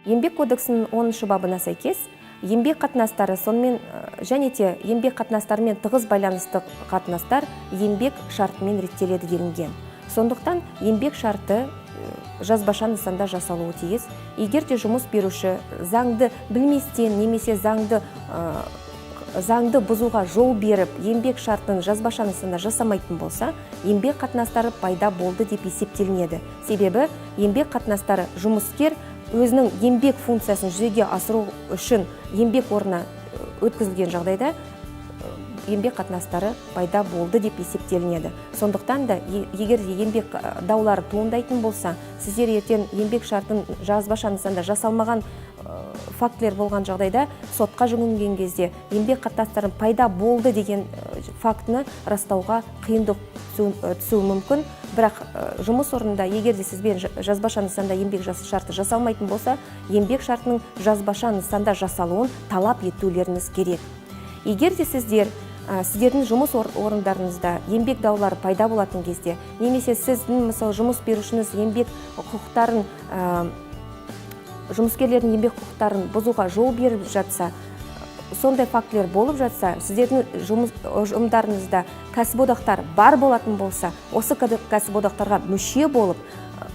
Еңбек кодексінің 10 бабына сәйкес, еңбек қатынастары, сонымен және де еңбек қатынастарымен тығыз байланысты қатынастар еңбек шартымен реттеледі делінген. Сондықтан еңбек шарты жазбаша нысанда жасалуы тиіс. Егер де жұмыс беруші заңды білместен немесе заңды бұзуға жол беріп, еңбек шартын жазбаша нысанда жасамайтын болса, еңбек қатынастары пайда болды деп есептелінеді. Себебі еңбек қатынастары жұмыскер өзінің еңбек функциясын жүзеге асыру үшін еңбек орнына өткізілген жағдайда еңбек қатынастары пайда болды деп есептелінеді. Сондықтан да егер де еңбек даулары туындайтын болса, сіздер ертең еңбек шартын жазбаша нысанда жасалмаған фактілер болған жағдайда сотқа жүгінген кезде еңбек қатынастары пайда болды деген фактіні растауға қиындық түсуі мүмкін. Бірақ жұмыс орнында егер де сізбен жазбаша нысанда еңбек шарты жасалмайтын болса, еңбек шартының жазбаша нысанда жасалуын талап етулеріңіз керек. Егер де сіздердің жұмыс орындарыңызда еңбек даулары пайда болатын кезде, немесе сіздің, мысалы, жұмыс берушіңіз еңбек құқықтарын, жұмыскерлердің еңбек құқықтарын бұзуға жол беріп жатса, сондай фактілер болып жатса, сіздердің жұмыс ұжымдарыңызда кәсіподақтар бар болатын болса, осы кәсіподақтарға мүше болып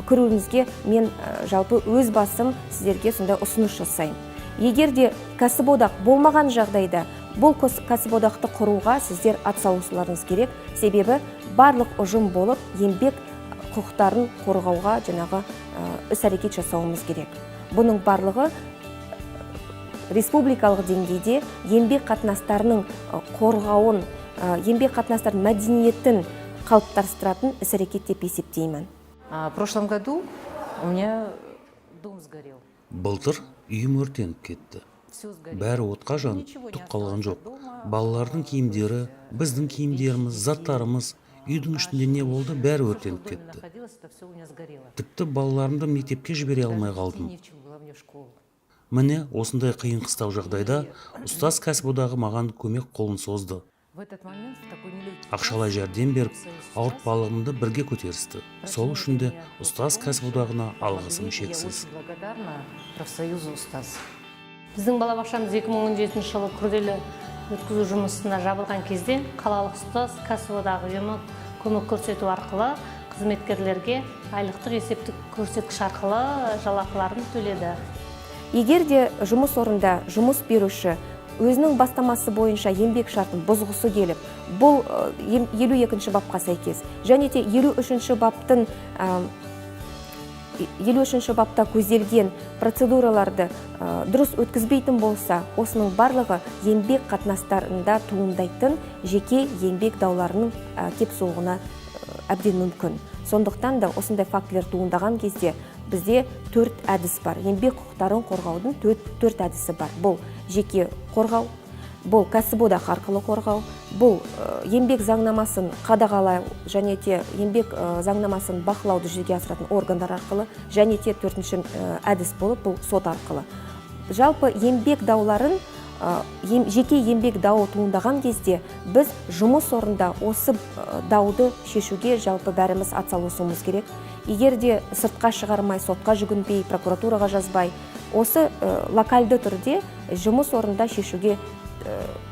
кіруіңізге мен жалпы өз басым сіздерге сондай ұсыныс жасаймын. Егер де кәсіподақ болмаған жағдайда, бұл кәсіподақты құруға сіздер атсалысуларыңыз керек. Себебі барлық ұжым болып еңбек құқықтарын қорғауға жаңағы іс-әрекет жасауымыз керек. Бұның барлығы республикалық деңгейде еңбек қатынастарының қорғауын, еңбек қатынастарының мәдениетін қалыптастыратын іс-әрекет деп есептеймін. В прошлом году у меня дом сгорел. Былтыр үйім өртеніп кетті. Бәрі отқа жанып, түк қалған жоқ. Балалардың киімдері, біздің киімдеріміз, заттарымыз, үйдің ішінде не болды, бәрі өртеніп кетті. Тіпті балаларымды мектепке жібере алмай қалдым. Міне, осындай қиын қыстау жағдайда «Ұстаз» кәсіподағы маған көмек қолын созды, ақшалай жәрдем беріп, ауыртпалығымды бірге көтерісті. Сол үшін де «Ұстаз» кәсіподағына алғысым шексіз. Благодарна профсоюзу «Ұстаз». Біздің балабақшамыз 2017 жылы күрделі өткізу жұмысына жабылған кезде қалалық «Ұстаз» кәсіподағы ұйымы көмек көрсету арқылы қызметкерлерге айлықтық есептік көрсеткіш арқылы жалақыларын төледі. Егер де жұмыс орында жұмыс беруші өзінің бастамасы бойынша еңбек шартын бұзғысы келіп, бұл 52 бапқа сәйкес және де 53 баптың, 53 бапта көзделген процедураларды дұрыс өткізбейтін болса, осының барлығы еңбек қатынастарында туындайтын жеке еңбек дауларының кеп соғуына әбден мүмкін. Сондықтан да осындай фактілер туындаған кезде бізде төрт әдіс бар. Еңбек құқықтарын қорғаудың төрт әдісі бар. Бұл жеке қорғау, бұл кәсіподақ арқылы қорғау, бұл еңбек заңнамасын қадағалау және де еңбек заңнамасын бақылауды жүзеге асыратын органдар арқылы, және де төртінші әдіс болып бұл сот арқылы. Жалпы еңбек дауларын, жеке еңбек дауы туындаған кезде біз жұмыс орнында осы дауды шешуге жалпы бәріміз атсалысуымыз керек. Егер де сыртқа шығармай, сотқа жүгінбей, прокуратураға жазбай, осы локальды түрде жұмыс орнында шешуге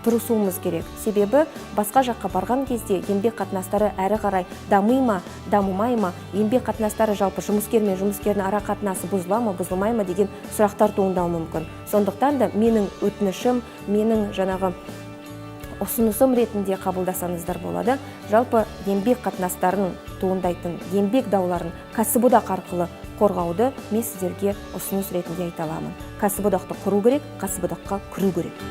тырысуымыз керек. Себебі басқа жаққа барған кезде еңбек қатынастары әрі қарай дами ма, дамымай ма, еңбек қатынастары, жалпы жұмыскер мен жұмыскердің ара қатынасы бұзыла ма, бұзылмай ма деген сұрақтар туындауы мүмкін. Сондықтан да менің өтінішім, менің жаңағы ұсынысым ретінде қабылдасаңыздар болады: жалпы еңбек қатынастарын туындайтын еңбек дауларын кәсіподақ арқылы қорғауды мен сіздерге ұсыныс ретінде айта аламын. Кәсіподақты құру керек, кәсіподаққа кіру керек.